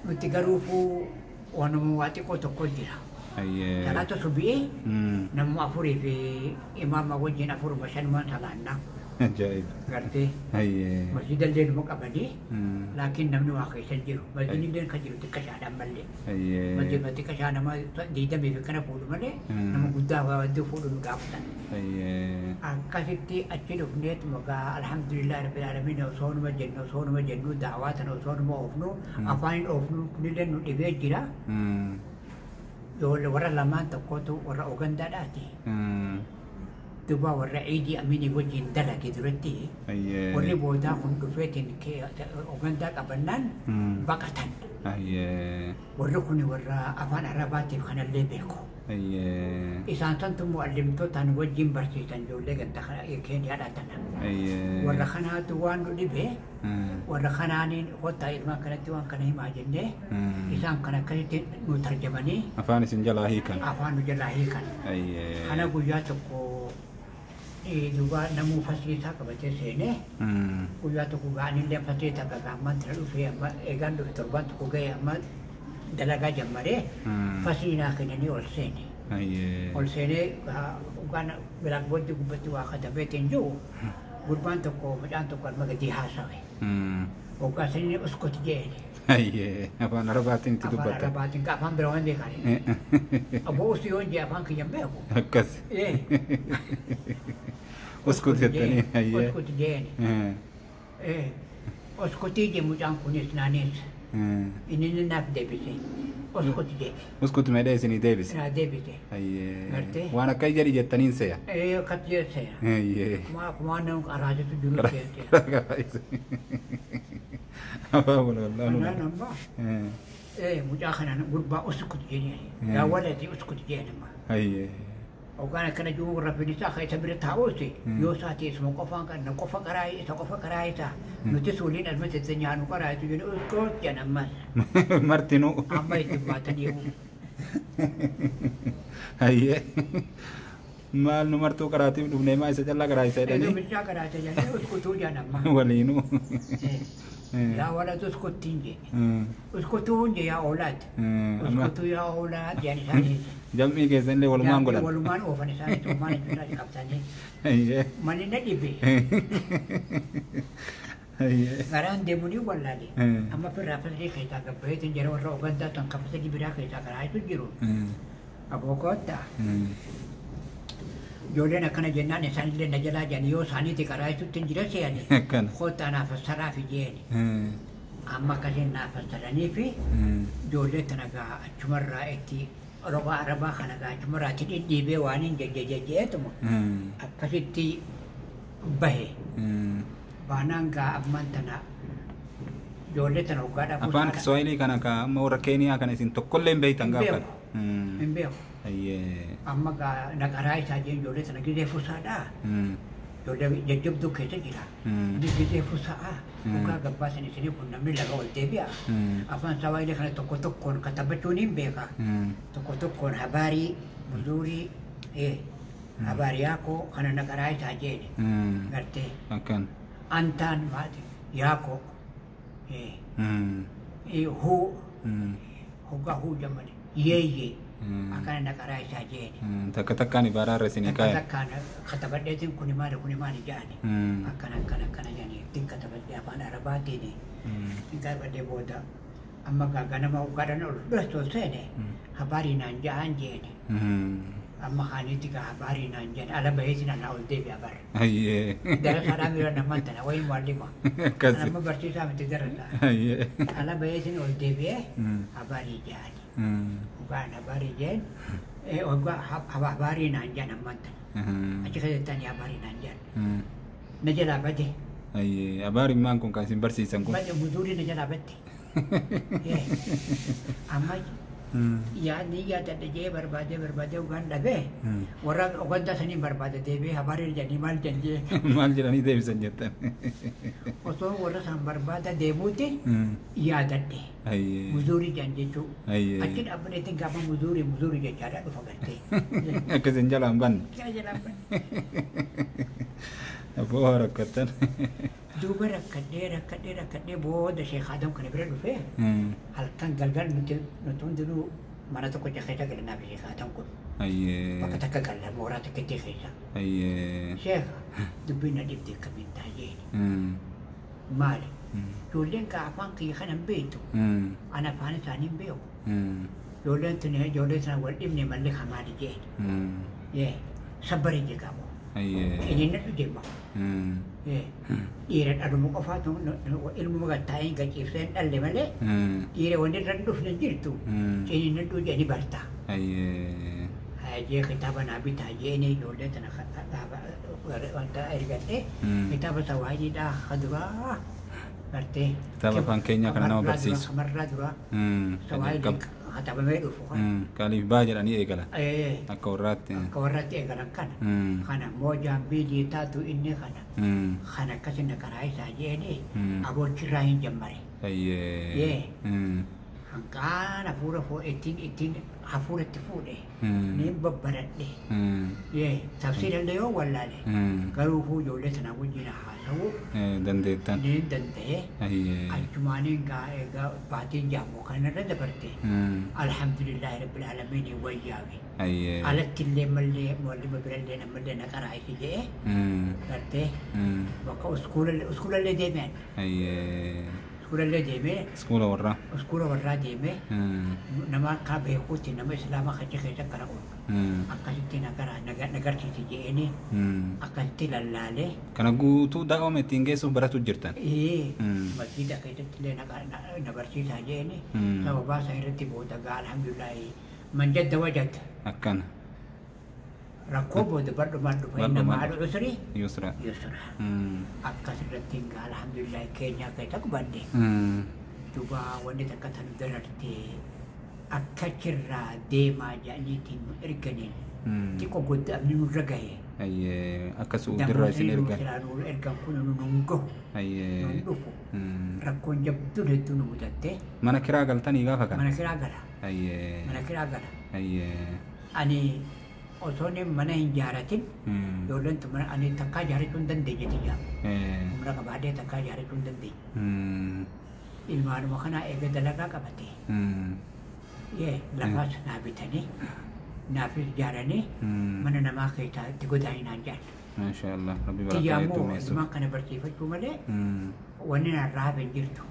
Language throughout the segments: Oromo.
Nuti garuufuu waanuma waa xiqqoo tokko jira. Salaata subi'ee namuma afurii fi imaama wajjin afuruma shanumaan salaannaa. Ajaa'iba. Gartee masjida illee numa qabanii laakiin namni waa keessa hin jiru. Masjidni illee kan jiru xiqqa shaadhaan malee. Masjiduma xiqqa shaa nama 20 fi kana fuudhu malee nama guddaa waa hedduu fuudhu nu gaafatan. Akkasitti achi dhufneet maqaa alhamdulillah rabbil alamin osoo numa jennu osoo numa jennu daawaa tana osoo numa oofnu afaan hin oofnu kunillee nu dhibee jira. Ijoollee warra lamaan tokkotu warra Ugandaadhaati. Duuba warra Iidii Aminii wajjin dalage duratti warri boodaa kun dhufeetiin Ugandaa qabannaan baqatan. Warri kun warra afaan Arabaatiif kanallee beeku. Isaan santu mu'allimtootaan wajjin barsiisan ijoollee ganda Keeniyaadhaa tana. Warra kanaatu waan nu dhibe warra kanaaniin kottaa ilmaan kanatti waan kana himaa jennee isaan kana akkasitti nu tarjamanii Afaan isin jalaa hiikan. Afaan nu jalaa hiikan. Kana guyyaa tokko duuba namuu faslii isaa qabatee seenee guyyaa tokko ga'anillee faslii takka gaammaan tana dhufee amma eegaan dhufe torbaan tokko ga'e amma dalagaa jammaree faslii naa kennanii ol seene. Ol seenee waan bilaakboordii gubbatti waa katabeetiin jiru gurbaan tokko mucaan tokko alma gadi haasawe. Hoggaa sanii uskut jeeni. Afaan Arabaatiin itti Afaan dubbata. Arabaatiin ka afaan bira waan beekan. Aboo usi yoon jee afaan kiyyan beeku. Akkas. Uskut jettanii. Uskut jeeni. Uskutii jee mucaan kunis naanis. Inni naaf deebise. Uskut jee. Uskut meedhee isinii deebise. Naa deebise. Gartee? Waan akka jedhi jettaniin se'a. Akkas jee se'a. Kuma nama qaraasitu jiru se'a. Afaan wal wallaalu. Kanaan amma mucaa kanaan gurbaa uskut jedheen. Yaa waladi uskut jeen amma. Hoggaan akkana jiru warra finisaa kan isa bira taa'uuti yoo isaa teessuma qofaan kan qofa karaa isa qofa karaa isa nuti suuliin asuma teessee nyaannu karaa isa jedhu uskut jedhan ammas. Martinuu. Amma itti baatanii. Maal nu martuu karaatiif dhufnee maa isa callaa karaa isa jedhanii Bichaa karaa isa jedhanii uskutuu jedhan amma. Waliinuu. Yaa waladu uskuttiin jee. Uskutuun jee yaa oolaat. Uskutuu yaa oolaat jedhan isaanii. Jam'ii keessa illee walumaan godhan. Walumaan oofan isaanii walumaan jechuudha qabsanii. Manni na dhibe. Garaan deemu ni wallaale. Amma firraa faslii keessaa gabbayeetiin jara warra Ugandaa tan kan faslii biraa keessaa karaa jiru. Aboo koottaa. Ijoolleen akkana jennaan isaanillee na jalaa jedhan yoo isaaniiti karaa jechuutti hin jira se'ani. Akkana. Koottaa naaf fassaraa fi jeeni. Amma akkasiin naaf fassaranii fi ijoollee tana gaa achumarraa itti roga arabaa kana gaa achumarraa itti dhidhiibee waan hin jajjajajjeetuma akkasitti bahe. Baanaan gaa ammaan tana ijoollee tana hoggaa dhabuu Afaan Kiswahilii kana ka amma warra Keeniyaa kana isin tokkollee hin beektan Hin gaafa. beeku. Hin beeku. Amma gaa na karaa isaa jeen ijoollee tana gizee fusaadhaa. Ijoollee jajjabduu keessa jira. Inni gizee fusaa hoggaa gabbaasan isinii kun namni laga ol deebi'a. Afaan Swahilii kana tokko tokkoon katabachuun hin beeka. Tokko tokkoon habaarii, muzuurii, habaarii yaakoo kana na karaa isaa jeeni. Gartee Akkan. antaan maati yaakoo huu hoggaa huu jammane yeeyyee akkana na karaa isaa jeeni. Takka takkaan ibaaraa irra isinii Takka kaayan. takkaan katabadheetiin kuni maali kuni maali jedhani. Akkana akkana akkana jedhanii ittiin katabadhee afaan Arabaatiin ittiin katabadhee booda amma gaa ganama hoggaadhaan ol dhuftu ol seene habaarii naan ja'aan jeeni. Amma kaanitti gaa habaarii naan jedhan ala baheetiin anaa ol deebi'a bara. Darasaadhaan bira namaan tana wayi muallima. Akkas. Amma barsiisaa miti darasaa. Ala baheetiin ol deebi'ee habaarii ja'ani. Hoggaan habaarii jeen hoggaa habaarii naan jedhan ammaan tana. Achi keessatti ani habaarii naan jedhan. Na jalaa bade. Abaariin maan kun kan isin barsiisan kun? Bade muzuurii na jalaa badde. Amma yaadni yaadadha jee barbaadee barbaadee hoggaan dhabee warra Ugandaa saniin barbaada deebi'ee habaarii jedhanii maal jedhan jee. Maal jedhanii deebisan jettan? Osoo warra san barbaada deemuuti yaadadhe. Muzuurii jedhan jechuu. Achi dhaabbateetiin gaafa muzuurii muzuurii jechaadha dhufa gartee. Akka isin jalaa hin banne. Jalaa jalaa hin banne. Abboo rakkattan. Duuba rakkadhee rakkadhee rakkadhee booda Sheekh Adam kana bira dhufee halkan galgal nuti hundinuu mana tokko keessa galanaa fi Sheekh Adam kun. Bakka takka galla mooraa tokkotti keessa. Sheekh dubbiin na dhibde akkamiin taa'ee maali? Ijoolleen kaa afaan kiyya kana hin beektu. Ana afaan isaanii hin beeku. Ijoolleen tun ijoollee sana wal dhibne malli kamaali jeen. Sabbari jee qabu. Inni na dhujeema. Dhiira dhaluma qofaatu ilmuma gattaa'ee gachiifsee hin dhalle malee dhiira wanni irra hin dhufne hin jirtu. Inni na dhuje ni barta. Jee kitaaba naa bitaa jeeni ijoollee tana wanta ergadhee kitaaba sawaayidhaa kaduraa gartee. Kitaaba afaan keenyaa kana nama barsiisu. Kamarraa duraa sawaayidii katabamee dhufu. Kaaliif baa jedhanii eegalan. Akka warraatti. Akka warraatti eegalan kana. Kana moojaan biilii taatu inni kana. Kana akkasina karaa isaa jeeni abochirraa hin jammare. Hanqaan hafuura ittiin hafuuratti fuudhe niin babbaradhe. Tafsiirallee yoo wallaale garuu fuu ijoollee sana wajjin haasa'uu dandeettan. Niin danda'e achumaaniin egaa baatiin jaamoo kanarra dabarte alhamdulillahi rabbil aalamiin wayyaawe. Alatti illee mallee muallima birallee namallee na qaraa'isi jedhee gartee bakka uskuulallee deemeen. Iskuulallee deemee. Iskuula warraa. Iskuula warraa deemee nama akka beekuutti nama islaamaa kacha keessa kana oolu. Akkasitti nagarsiisi jedheeni akkasitti lallaalee. Kana guutuu daa'ima ittiin geessuuf baratu jirtan. Masjiida keessatti illee na barsiisaa jedheeni sababaa isaa irratti booda gaa alhamdulillahi man jadda wajadda. Akkana. Rakkoo booda bal'umaan dhufa nama haadha usri. Yusra. Yusra. Akkasirratti gaa alhamdulillahi keenyaa keessa qubadde. Duuba wanni takka tan dararte akka achirraa deemaa jedhaniitiin nu erganiin xiqqoo goddaamni nurra gahe. Akka suudirraa isin ergan. Nu ergan kun nu nun gahu. Nun dhufu. Rakkoon jabduun hedduu nu mudatte. Mana kiraa galtanii gaafa kana? Mana kiraa gala. Mana kiraa gala. Ani osoo mana hin ijaaratin ijoolleen tun mana ani takkaa ijaarachuu hin dandeenye tiyyaa. Humna qabaadhee takkaa ijaarachuu hin dandeenye. Ilmaanuma kanaa eega dalagaa qabate. Lafaas naa bitanii naafis ijaaranii mana namaa keessaa itti godaaninaan jedhan. Maashaallah rabbi barakaa Tiyyaa immoo heddummeessu. ilmaan kana barsiifachuu malee wanni narraa hafe hin jirtu.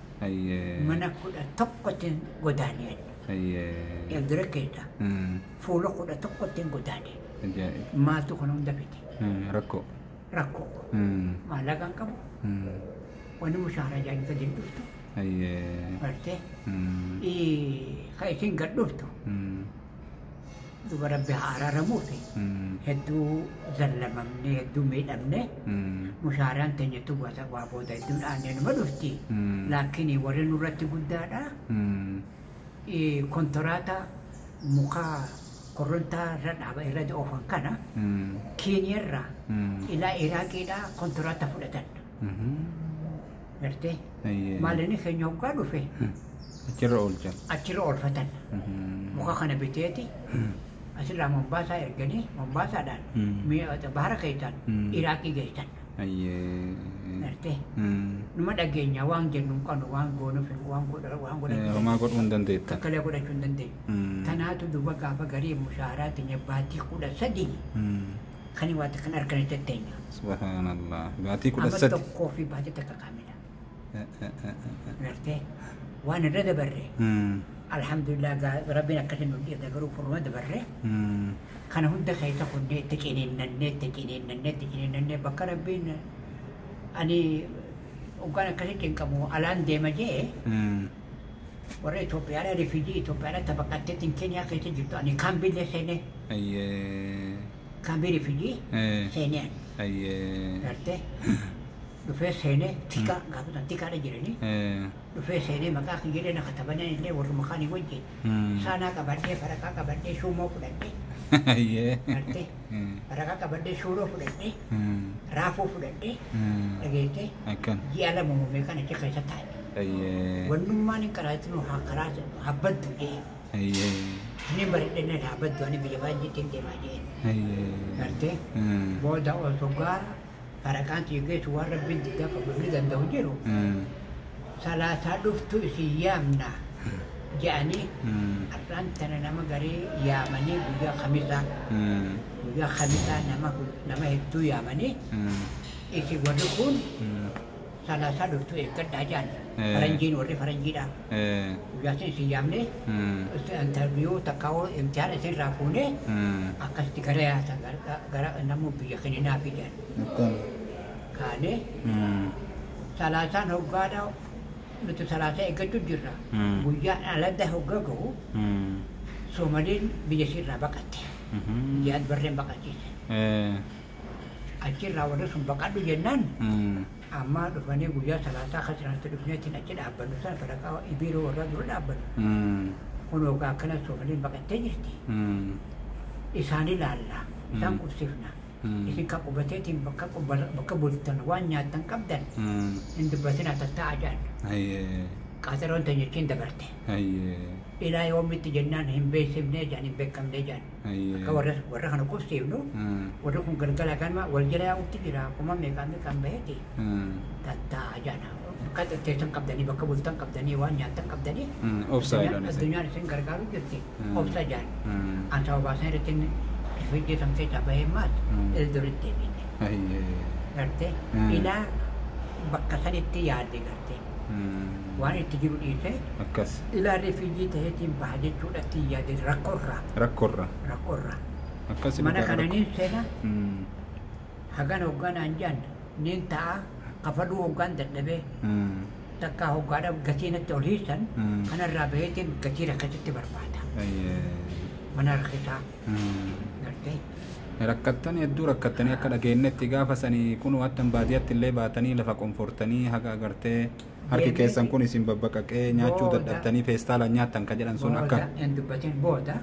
Mana 11tti godaanee. Eldura keessa fuula 11tti godaanee. Ajaa'ib. Maaltu kana hunda fide? Rakkoo. Rakkoo. Maallaqa hin qabu. Wanni mushaaraa jaanii gadi hin dhuftu. Bartee. Ka isin gad dhuftu. Duba rabbi haa araaramuufi hedduu zallamamne hedduu miidhamne mushaaraan teenyattu waa booda hedduun aannee numa dhufti. Laakiin warri nurratti guddaadha. Kontoraata muka korontaa irra dhaaba irra oofan kana Keeniyaarraa ilaa Iraaqiidhaa kontoraata fudhatan. Gartee maalinni keenya hoggaa dhufe Achirra oolchan. Achirra oolfatan. Muka kana biteeti asirraa Mombaasaa erganii Mombaasaadhaan bahara keessaan Iraaqii geessan. Gartee numa dhageenya waan jennu hin qabnu waan goonuuf waan godhan. Homaa godhuu hin dandeettan. Takkalee godhachuu hin dandeenyu. Tanaatu duuba gaafa garii mushaaraa teenya baatii 13 kan waata kan arganii tetteenya. Subhaanallah. Baatii Amma 13. tokkoo fi baatii takka kaamila. Gartee waan irra dabarre alhamdulillah rabbiin akkasiin nu dhiifne garuu furuma dabarre kana hunda keessa kunnee itti ciniinnannee itti ciniinnannee itti ciniinnannee bakka rabbiin ani hoggaan akkasii cinqamu alaan deema jee warra Itoophiyaadha rifiijii Itoophiyaadha tabaqatteetiin Keeniyaa keessa jirtu ani kaambiillee seenee kaambii rifiijii seenee gartee dhufee seenee tika gaafa san tikaadha jiranii dhufee seenee maqaa kiyya jedhee na katabanii illee warra maqaan wajjin saanaa qabadhee faraqaa qabadhee shuumoo fudhadhee gartee faraqaa qabadhee shuuroo fudhadhee raafuu fudhadhee dhageessee ji'a lama muumee kana achi keessa taa'e. Wannummaan hin karaatinu haa karaa habbaddu jee. Ani bareedina habbaddu ani biyya baay'eetiin deemaa jee. Gartee booda osoo gaara Faraqaan geessu waan rabbiin diddaa qabu inni danda'u jiru. Salaasaa dhuftu isin yaamna jedhanii har'aan tana nama garee yaamanii guyyaa kamisaa guyyaa kamisaa nama hedduu yaamanii isin warri kun salaasaa dhuftu eeggadhaa jedhan. Faranjiin warri faranjiidha. Guyyaa isin isin yaamne interviyuu takkaawoo imtihaana isin irraa fuunee akkasitti gara yaasa gara namuu biyya kenninaafi jedhan. Kaanee salaasaan hoggaadha nuti salaasaa eeggachuu jirra. Guyyaan aladda hoggaa gahu Soomaliin biyya ishiirraa baqatte. Jihaad barreen baqachiise. Achirraa warri sun baqadhu jennaan amma dhufanii guyyaa salaasaa kasirratti dhufneetiin achi dhaabbannu sana sadarkaa biiroo warraa dura dhaabbannu. Kun hoggaa akkana Soomaliin baqattee jirti. Isaan ilaalla. Isaan qubsifna. Isin kan qubateetiin bakka bultan waan nyaattan qabdan hin dubbatin tattaa'a jedhan. Qaxaroon tan jechiin dabarte. Ilaa yoomitti jennaan hin beeksifnee jedhan hin beekamnee jedhan. Akka warra kana qubsiifnu warri kun galgala ganama wal jala yaa'utti jira kuma meeqaan meeqaan baheeti tattaa'a jedhan. Bakka teessan qabdanii bakka bultan qabdanii waan nyaattan qabdanii addunyaan isin gargaaru jirti obsa jedhan. An sababa isaan irratti rifeensi san keessaa bahee maas Eldoritti deebine. Gartee ilaa bakka sanitti yaadde gartee waan itti jiru dhiisee Akkas. ilaa rifiijii ta'eetiin baha jechuudhatti yaadde rakkoorraa. Rakkoorra. Rakkoorraa. Akkas. Mana kana niin seena hagan hogganaan jedhan niin ta'a kafaluu hoggaan dadhabee takkaa hoggaadhaaf gatii natti ol hiisan kanarraa baheetiin gatii rakkatitti barbaada. Mana rakkisaa gartee. Rakkattanii hedduu rakkattanii akka dhageenyetti gaafa sanii kun wattan baadiyyaatti illee baatanii lafa qonfortanii haga agartee harki keessan kun isin babbaqaqee nyaachuu dadhabtanii feestaalaan nyaattan ka jedhan sun akka. Booda hin dubbatin booda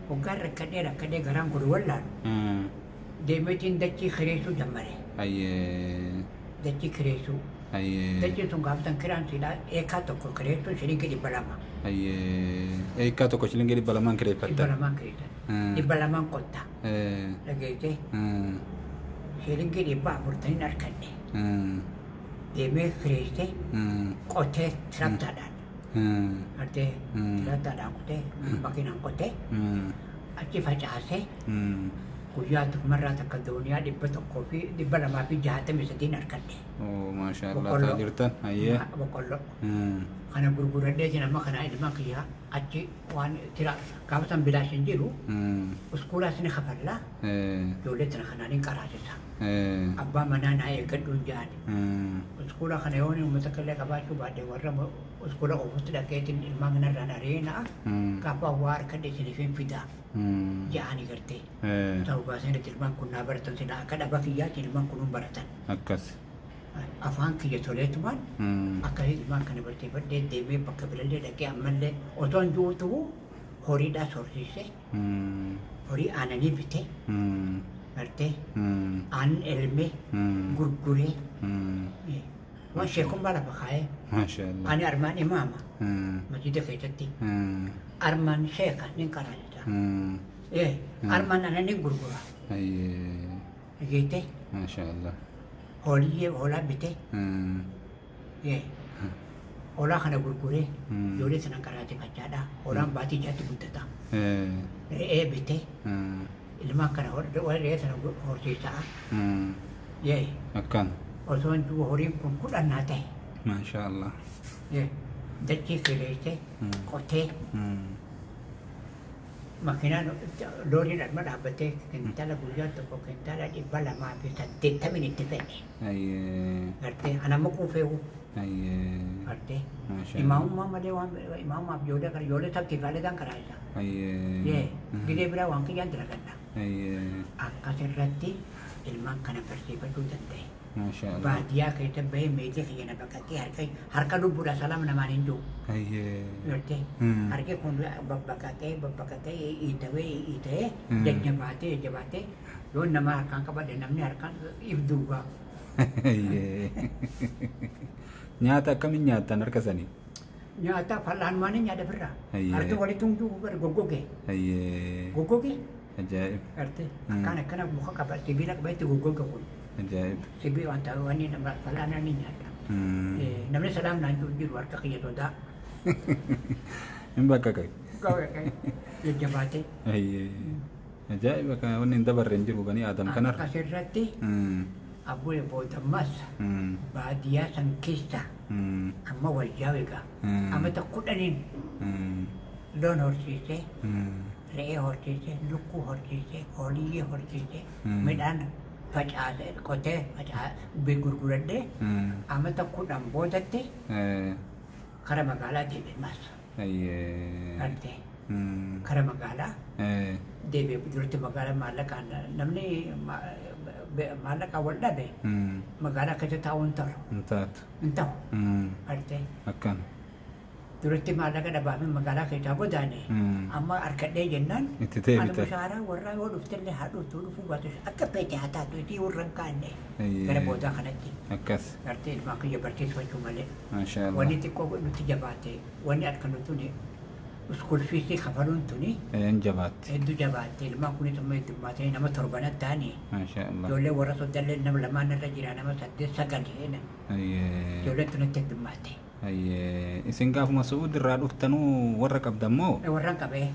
hoggaan rakkadhee rakkadhee garaan godhu wallaalu deemeetiin dachii kireessuu jammare. Dachii kireessuu. Dachiin sun gaafatan kiraan siidhaa eekaa tokko kireessuun shilingii 200. Eekaa tokko shilingii 200 kireeffattan. 200 kireessan. 200 qotta. Dhageessee shilingii 400 arganne. Deemee kireessee qotee tiraaktaadhaan. Artee tiraaktaadhaan qotee makiinaan qotee achi facaasee guyyaa tokkumarraa takka dooniyaa 100 fi 263 arganne. Maashaallah taa jirtan. Boqqolloo. Kana gurguradhee jira amma kana ilmaan kiyyaa achi waan tira gaafa san bilaash hin jiru uskuulaas ni kafallaa ijoollee tana kanaan hin qaraasisa. Abbaa manaa naa eeggadhuun jedhan. Uskuula kana yoon uummata kallee qabaachuu baadhe warra uskuula ofutti dhaqeetiin ilmaan kanarraan ari'ee gaafa waa harkadhe isiniif hin fidaa jedhanii gartee. Ta'uu baasanii ilmaan kun naa baratan silaa akka dhaba kiyyaatti ilmaan kunuun baratan. Akkas. Afaan kiyya toleetumaan akkasii ilmaan kana barsiifadhee deemee bakka birallee dhaqee ammallee otoo hin jiru horiidhaas horsiisee horii aananii bitee gartee aannan elmee gurguree waan sheekummaa lafa kaa'ee ani armaan imaama masjida keessatti armaan sheeka nin qaraasisa armaan aannan nin gurgura dhageettee hooliyee hoolaa bitee hoolaa kana gurguree ijoollee sana qaraasifachaadha. Hoolaan baatii jaatti guddata. Re'ee bitee ilmaan kana re'ee sana horsiisaa. Akkaan. Osoo hin jiru horiin kun 10 ta'e. Maashaallah. Dachii kireessee qotee makiinaan looriin arma dhaabbattee kintaala guyyaa tokko kintaala 280 itti fe'e. Gartee anamma quufeewu. Gartee imaamummaa malee waan imaamummaaf ijoollee kana ijoollee sabtiif haalletaan karaa isa. Gidee biraa waan kiyyaan dalagadha. Akkasirratti ilmaan kana barsiifachuu danda'e. Baadiyyaa keessa bahee meetii kiyya na baqaqee harka lubbuudha salaama namaan hin jiru. Gartee harki kun babbaqaqee babbaqaqee iitawee iita'ee jajjabaatee jajjabaatee yoo nama harkaan qabadhe namni harkaan if duugaa. Nyaata akkamiin nyaattan harka sanii? Nyaata fal'aanumaan nyaata birraa. Harki walitti hunduu goggoge. Goggoge. Ajaa'ib. Gartee akkaan akkana muka qaba sibiila qaba itti goggoge kun. Ajaa'iba. Sibii wanta wanni nama falaana ni nyaadha. Namni salaam naan jiru jiru harka kiyya sodaa. Hin bakka qabe. Jajjabaatee. Ajaa'iba kan wanni hin dabarre hin jiru banii Aadam kanarra. Akkasirratti abboolee boodammas baadiyyaa san keessa amma wayyaa egaa amata 10 loon horsiisee re'ee horsiisee lukkuu horsiisee horiyyee horsiisee midhaan facaasee qotee gurguradhee amata 10 boodatti kara magaalaa deebi'e mas. Gartee kara magaalaa deebi'e duratti magaalaa maallaqaan namni maallaqaan wal dhabe magaalaa keessa taa'uu hin ta'u. Hin taatu. Hin ta'u. Gartee. Akkana. Duratti maallaqa dhabaafii magaalaa keessaa godaane amma harkadhee jennaan Itti deebite. Ani mushaaraa warraa yoo dhuftellee haa dhuftu dhufuu baatu akka feete haa taatu isii warra hin kaanne gara boodaa kanatti. Akkas. Gartee ilmaan kiyya barsiisfachuu malee. Maashaallah. Wanni xiqqoo nutti jabaate wanni harka nuti iskuul fiisii kafaluun tuni. Hin jabaatti. Hedduu jabaatte ilmaan kunis amma heddummaatanii nama 7 ta'anii. Maashaallah. Ijoollee warra soddallee nama 2 irra jira nama 8 9. Ijoolleen tunatti heddummaate. Isin gaafuma Su'uud irraa dhuftanuu warra qabdan moo? Warraan qabee.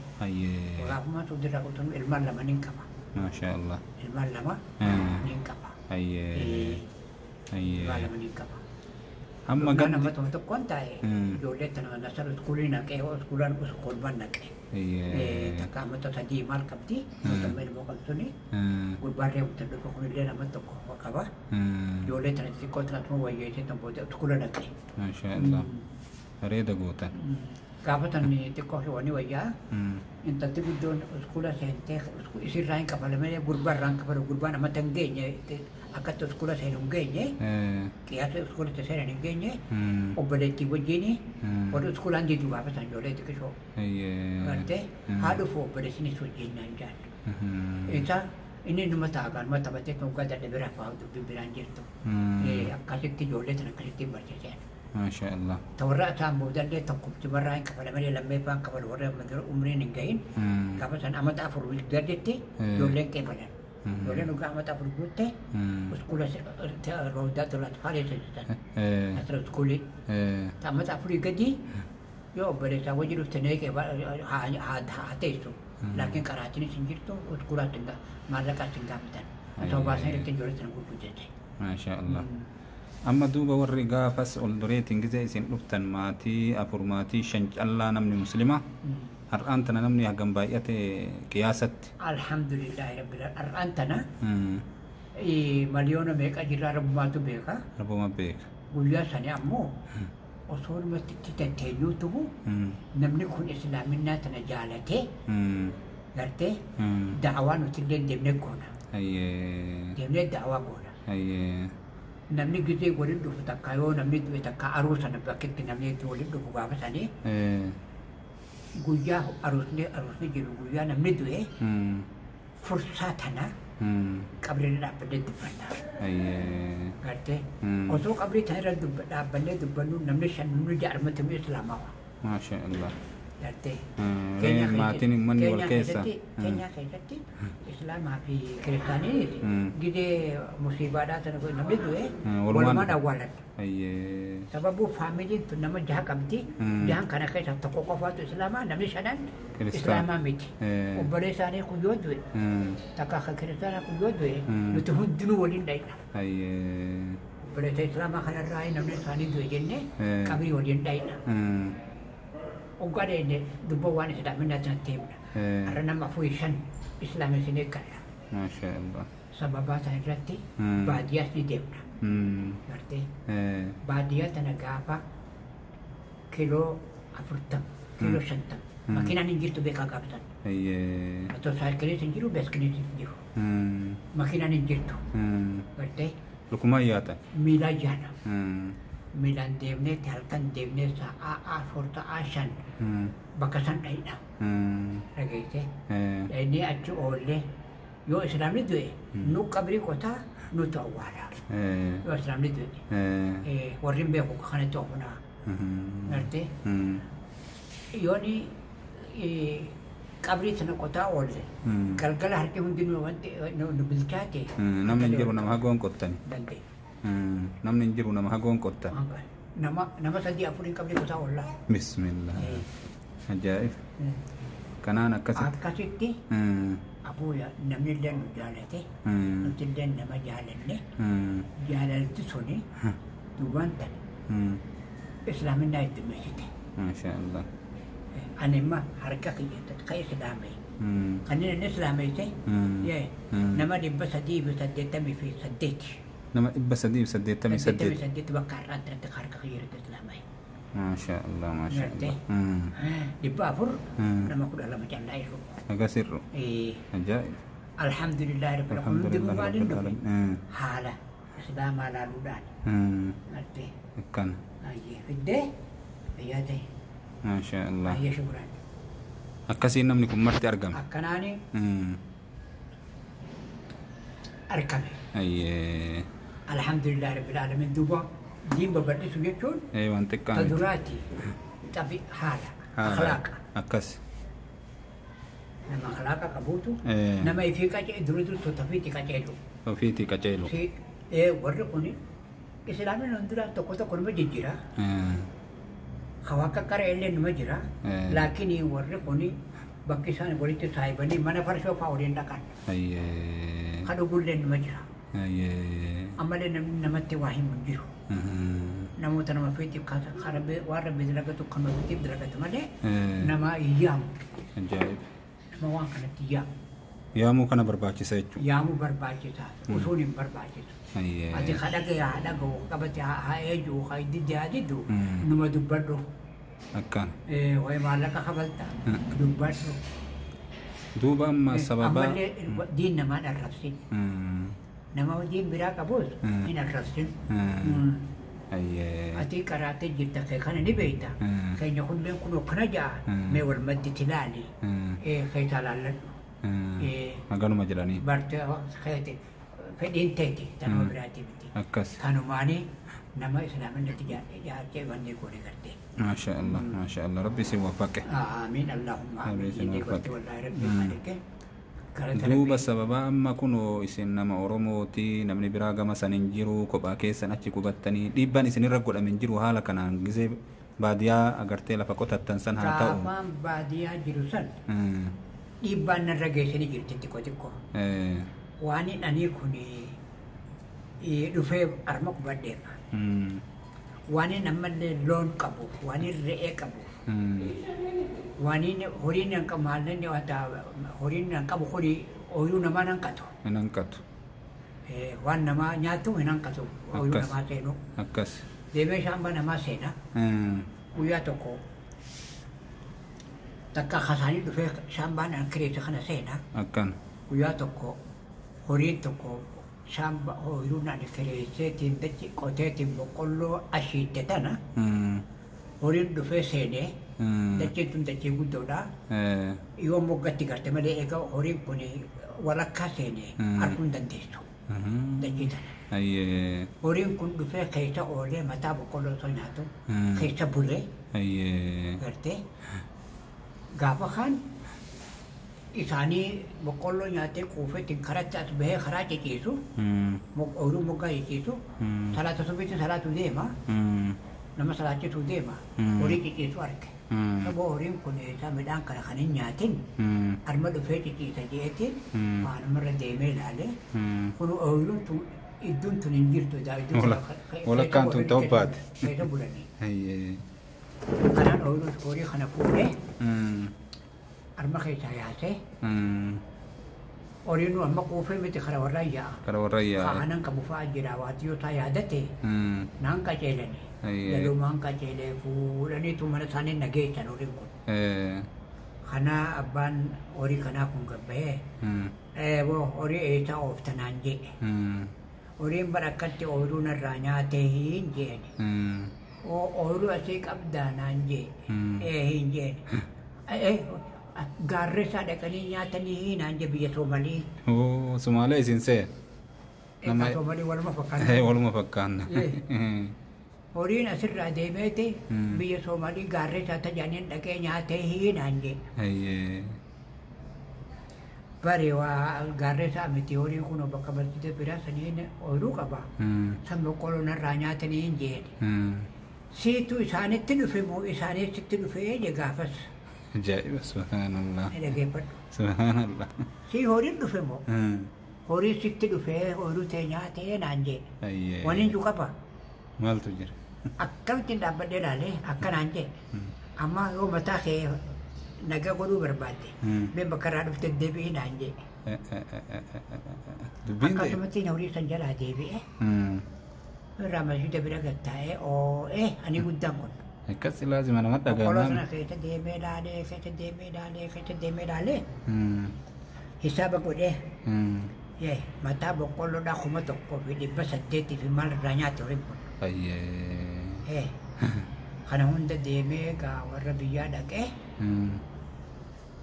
Gaafuma Su'uud irraa dhuftanuu ilmaan 2 nin qaba. Maashaallah. Ilmaan 2 nin qaba. Ilmaan 2 nin qaba. Amma gandi. Nama tokkoon taa'e ijoollee tana nasar iskuulii naqee iskuulaan kolban naqee. Takka amata 3 maal qabdi? Mootummaa ilmoo qabsuni. Gurbaan reefu dhufe kunillee nama tokko qaba. Ijoollee tana xixiqqoo tana wayyeessee tan booda iskuula naqee. Maashaallah. Bareeda gootan. Gaafa tan xiqqoo fi wanni wayyaa intalti guddoon iskuula seentee isirraa hin kafalamee gurbaa irraa hin kafalu gurbaan amata hin geenye akkatti iskuula seenu hin geenye qiyaasa iskuula itti seenan hin geenye obboleettii wajjin warri iskuulaan didu gaafa san ijoollee xiqqishoo. Gartee haa dhufu obboleessinis wajjin naan jaallu. Isa inni numa taagaan numa taphatee dhugaa dadhabee rafaa dubbii biraan jirtu. Akkasitti ijoollee tana akkasitti barsiisan. Maashaallah. Warra isaan boodallee tokkumti warra hin kafalamanii lammeeffaan kafalu warra umriin hin gahin gaafa san amata 4 gaditti ijoolleen qeebalan. Ijoolleen dhugaa amata 4 guutte iskuula rooddaa tolaatti faareessisan. Asirra iskuulii. Amata 4 gadi yoo obboleessaa wajji dhufte neeqee haa teessu. Laakiin qaraatiinis hin jirtu iskuulaatti maallaqaatti hin gaafatan. Osoo baasan irratti ijoollee sana gurguddate. Maashaallah. Amma duuba warri gaafas ol dureetiin gisee isin dhuftan maatii 4 maatii 5 callaa namni muslimaa har'aan tana namni hagam baay'ate qiyaasatti. Alhamdulillahi rabbil aalamiin har'aan tana miliyoona meeqa jirra rabbumaatu beeka. Rabbuma beeka. Guyyaa sani ammoo osoo namatti itti tatteenyuutu namni kun islaaminaa tana jaalatee gartee da'awaa nuti illee deemnee goona. Deemnee da'awaa goona. Namni gisee waliin dhufu takka yoo namni du'e takka aruusa bakkeetti namni waliin dhufu gaafa sanii guyyaa aruusni jiru guyyaa namni du'e fursaa tana qabriin dhaabbannee dubbanna. Gartee osoo qabrii tana irra dhaabbannee dubbannu namni 5 namni 6 armatti islaamaa. Maashaallah. Gartee. Maatiin uummanni wal keessa. Keenyaa keessatti islaamaa fi kiristaaniinis gidee musiibaadhaa sana namni du'e walumaan awwaalan. Sababuu faamiliin tun nama 6 qabdi. 6 kana keessa tokko qofaatu islaamaa namni 5 islaamaa miti. Obbolee isaanii kun yoo du'e takka akka kiristaanaa kun yoo du'e nuti hundinuu waliin dhayna. Obboleessa islaamaa kanarraa namni isaanii du'e jennee qabrii waliin dhayna. Oggaa dhayne dubba waan islaaminaa sanatti himna. Har'a nama 4 5 islaamin eeggalla. Maashaallah. Sababaa sana irratti baadiyyaas ni deemna. Gartee baadiyyaa tana gaafa kiiloo 40 kiiloo 50 makiinaan hin jirtu beekaa gaafatan. Motorsaayikiliis hin jiru beeskiliis hin jiru. Makiinaan hin jirtu. Gartee. Lukumaan yaatan. Miilaan yaana. Miilaan deemnee halkan deemnee sa'a 4 sa'a 5 bakka san dhayna. Dhageessee. Dhaynee achi oollee yoo islaamni du'e nu qabrii qotaa nutu awwaala. Yoo islaamni du'e. Warri hin beeku kanatti oofunaa. Gartee. Yooni Qabrii sana qotaa oolle. Galgala harki hundinuu wanti nu bilchaate. Namni hin jiru nama hagoon qottani. Danda'e. Namni hin jiru nama hagoon qottan. Nama 3 4 qabrii qotaa oolla. Bismillah. Ajaa'ib. Kanaan akkasitti. Akkasitti abuuya namni illee nu jaalate. Nuti illee nama jaalanne. Jaalalti suni duubaan tana. Islaaminaa itti meeshite. Maasha Allah. Ani imma harka kiyya ka islaamee. Kanneen inni islaameesse nama 388. Nama 388. 88 bakka har'aan irratti harka kiyya irratti islaamee. Maasha Allah maasha Allah. 400 nama 12 callaa irru. Agas irru. Ajaa'ib. Alhamdulillah rabbil alamin. Haala islaamaa laaluudhaan. Gartee. Akkana. Ayyee fiddee fayyaa ta'e. Maasha Allah. Ayyee shukuraan. Akkasiin namni kun marti argame. Akkanaani argame. Ayyee. Alhamdulillah rabbil alamin duuba diin babal'isu jechuun. Waan xiqqaa miti. Duraati xabi haala. Akhlaaqa. Akkas. Nama akhlaaqa qabuutu. Nama ifii qaceelu dura dursu ofiitti qaceelu. Ofiitti qaceelu. Warri kuni islaamin hunduraa tokko tokko numa jijjiira. Hawaa qara illee numa jira. Laakiin warri kuni bakki isaan walitti saayibanii mana farshoo fa'aa waliin dhaqan. Kan dhugullee numa jira. Ammallee namni namatti waa himu hin jiru. Namoota nama feetiif waan rabbi dalagatu kan ofiitiif dalagatu malee nama yaamu. Ajaa'ib. Nama waan kanatti yaamu. Yaamuu kana barbaachisa jechuudha. Yaamuu barbaachisa. Usuun hin barbaachisu. Ati ka dhaga'e haa dhaga'u, qabate haa eeju, haa didde haa diddu, numa dubbadhu. Akkana. Wayi maallaqa kabalta dubbadhu. Duuba amma sababa. Ammallee diin namaan arrabsin. Nama diin biraa qabus hin arrabsin. Ati qaraatee jirta kee kana ni beekta. Keenya kunneen kun akkana ja'a mee wal maddi tilaali. Keessaa laalladhu. Maganuma jedhanii. Barte fedhiin teeti tanuma biraatii miti. Akkas. Kanumaanii nama islaaminatti jaartee wanni goone gartee. Maasha Allah maasha Allah rabbi isin waffaqe. Amiin Allahumma amiin jennee golte wallaahi rabbi maalike. Duuba sababa amma kunoo isin nama Oromooti namni biraa gama san hin jiru kophaa keessan achi qubattanii dhiibbaan isinirra godhame hin jiru haala kanaan gisee baadiyaa agartee lafa qotattan san haa ta'u. Gaafaan baadiyaa jiru san dhiibbaan narra geessanii jirti xiqqoo xiqqoo. Waan ani kun dhufee arma qubadheef. Waan ammallee loon qabu, waan re'ee qabu, waan horiin nan qabu maallee horiin nan qabu horii ooyiruu namaa nan qatu. Hin hanqatu. Waan namaa nyaatu hin hanqatu ooyiruu namaa seenu. Akkas. Deemee shaambaa namaa seena. Guyyaa tokko takka kasaanii dhufee shaambaan an kireesse kana seena. Akkana. Guyyaa tokko horiin tokko shaamba ooyiruu naan kireesseetiin dachi qoteetiin boqqolloo ashiitte tana horiin dhufee seenee dacheen tun dachee guddoodha. Yoo moggatti garte malee egaa horiin kun walakkaa seenee arguu hin dandeessu dachee tana. Horiin kun dhufee keessa oolee mataa boqqolloo osoo nyaatu keessa bulee gartee gaafa kaan isaanii boqqolloo nyaatee quufeetiin karatti as bahee karaa ciciisu ooyiruu moggaa ciciisu salaata subiitti salaatu deema nama salaachisuu deema horii ciciisu arge. Sababa horiin kun isaa midhaan kana kan hin nyaatin arma dhufee ciciisa jeetiin waanumarra deemee ilaale kun ooyiruun tun iddoon tun hin jirtu Walakkaan tun ta'uu baate. Keessa bulanii. Kanaan ooyiruu horii kana fuudhee arma keessaa yaasee horiin nu amma quufee miti kara warraa yaa'a. Kara warra yaa'a. Kaanan qabu fa'aa jira waati yoo isaa yaadate naan qaceelani. Galumaan qaceelee fuudhaniitu mana isaanii nageessan horiin kun. Kana abbaan horii kanaa kun gabbahee horii eessaa ooftanaan jedhe. Horiin bara akkatti ooyiruu narraa nyaatee hin jeeni. Ooyiruu asii qabdaa naan jee. Hin jeeni. Gaarri isaa dhaqanii nyaatanii naan jee biyya Soomalii. Somaalee isin see. Soomalii waluma fakkaanna. Waluma fakkaanna. Horiin asirraa deemeeti biyya Soomalii gaarri isaa tajaajilanii dhaqee nyaatee naan jee. Bari waa gaarree isaa miti horii kun bakka barsiisee biraa saniin ooyiruu qaba. San boqqolloo narraa nyaatanii hin jeen. Siitu isaanitti dhufe moo isaanitti sitti dhufe je gaafas. Ajaa'iba subhaanallah. Dhageeffadhu. Subhaanallah. Sii horiin dhufe moo horii sitti dhufee ooyiruu tee nyaatee naan jee. Waliin jiru qaba. Maaltu jira? Akkamittiin dhaabbadhee ilaalee akkanaan jee. Amma yoo mataa kee nagaa godhuu barbaadde mee bakka irraa dhufte deebi'ii naan jee. Dubbiin ta'e. Akkasumatti horii san jalaa deebi'ee irraa masjiida bira gad taa'ee oo'ee ani guddaan kun. Akkas laazima nama Boqqolloo dhaga'amaa. sana keessa deemee ilaalee keessa deemee ilaalee keessa deemee ilaalee hisaaba godhee yee mataa boqqolloodhaa 1800 fi maal irraa nyaate horiin kun. Ayyee. Kana hunda deemee gaa warra biyyaa dhaqee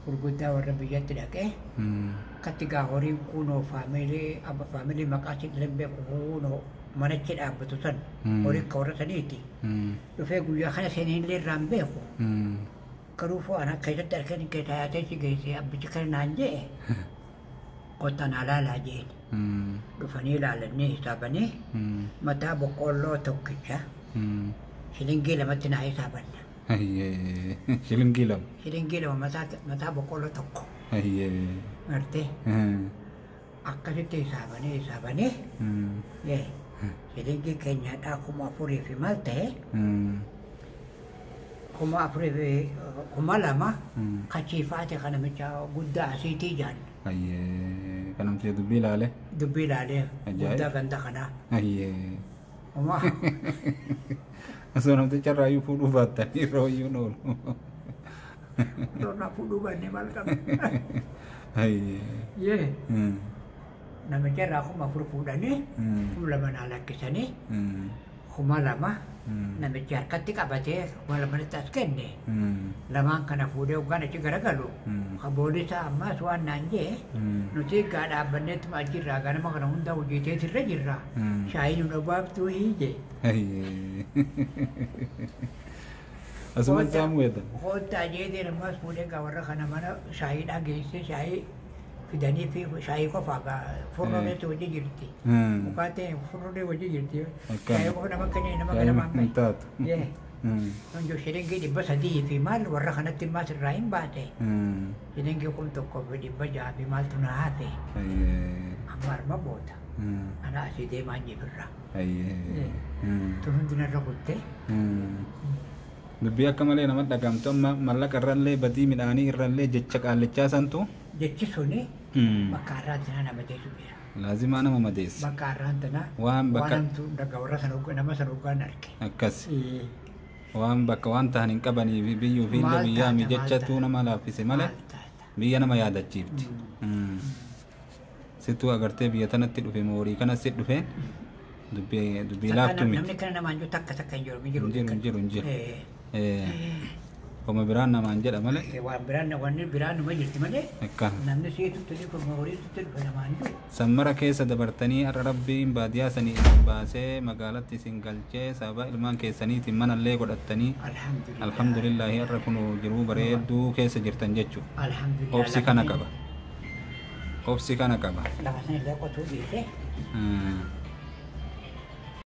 gurguddaa warra biyyatti dhaqee akkatti gaa horiin kunoo faamilii abba faamilii maqaa si illee beeku kunoo manichi dhaabbatu san horii akka warra saniiti. Dhufee guyyaa kana seenee illee irraa hin beeku. Garuu fo'aan akka keessatti harkeen keessa yaatee si geesse abbichi kana naan jee kottaa naa laalaa jeen. Dhufanii ilaalanii hisaabanii mataa boqqolloo tokkicha shilingii 2tti naa hisaabanna. Ayyee. Shilingii 2. Shilingii 2 mataa boqqolloo tokko. Ayyee. Gartee akkasitti hisaabanii hisaabanii shilingii keenyaadhaa 4000 fi maal ta'e 4000 fi 2000 kachiifaate kana namicha guddaa asiitii jaan. Ayyee. Kanamti dubbii ilaale. Dubbii ilaalee Ajaa'ib. guddaa ganda kanaa. Ayyee. Uma Osoo namticha irraayyuu fuudhuu baattanii irra wayyuun oolu. Torna fuudhuu baannee maal qabna? Ayyee. Yee namicha irraa 4000 fuudhanii 2000 naa lakkisanii 2000 namichi harkatti qabatee 2000tti as kenne lamaan kana fuudhee hoggaan achi garagalu kaboolisa ammas waan naan jee nuti egaa dhaabbanneetuma achirraa ganama kana hunda hojjeteet irra jirra shaayii nu dhabaabtuu hiije. Ayyee. Asumaan saamuu eedan. Koottaa jeeteen ammas fuudhee gaa warra kana mana shaayiidhaa geessee shaayii fidanii fi shaayii qofaa gaa furrooleetti hojii jirti. Mukaatee furroolee hojii jirti. Akkana. Shaayii qofa nama kenna nama Shaayii ganama hin amma. taatu. Yee. Sonjo shilingii 300 fi maal warra kanatti immaas irraa hin baate. Shilingii 1600 fi maaltu na hafe. Ayyee. Amma arma boota. Ana asii deemaan jibirra. Ayyee. Tun hundinarra kuttee. Dubbii akka malee nama dhagahamtu amma mallaqa irrallee badii midhaanii irrallee jecha qaallichaa santu Jechi suni bakka har'aan tanaa nama jeesu jira. laazimaa nama madeessa. Bakka har'aan tanaa Waan bakka waan hamtuu dhagaa warra sana nama sana hoggaan arge. Akkas waan bakka waan ta'an hin qabanii fi biyyuu fi illee Maal biyyaa taata, maal mijachatu taata? nama laaffise malee Maal taata? biyya nama yaadachiifti. Sittuu agartee biyya tanatti dhufe moorii kanas si dhufeen dubbii Takka laaftu miti. Namni kana namaan jiru takka takka hin jiru. Hin Hin jiru hin jiru hin jiru. Eh, Homa biraan namaan jedha malee waan biraan wanni biraan numa jirti malee akkana. namni siitutti dhufe horiitutti dhufe namaan jiru. Sammara keessa dabartanii har'a rabbiin baadiyyaa sanii isin baasee magaalatti isin galchee sababa ilmaan keessaniitiin manallee godhattanii Alhamdulillah. alhamdulillahi har'a kun jiruu bareedduu keessa jirtan jechuudha. Alhamdulillah. Obsi kana qaba. Obsi kana qaba. Lafa sana illee qotuu dhiise.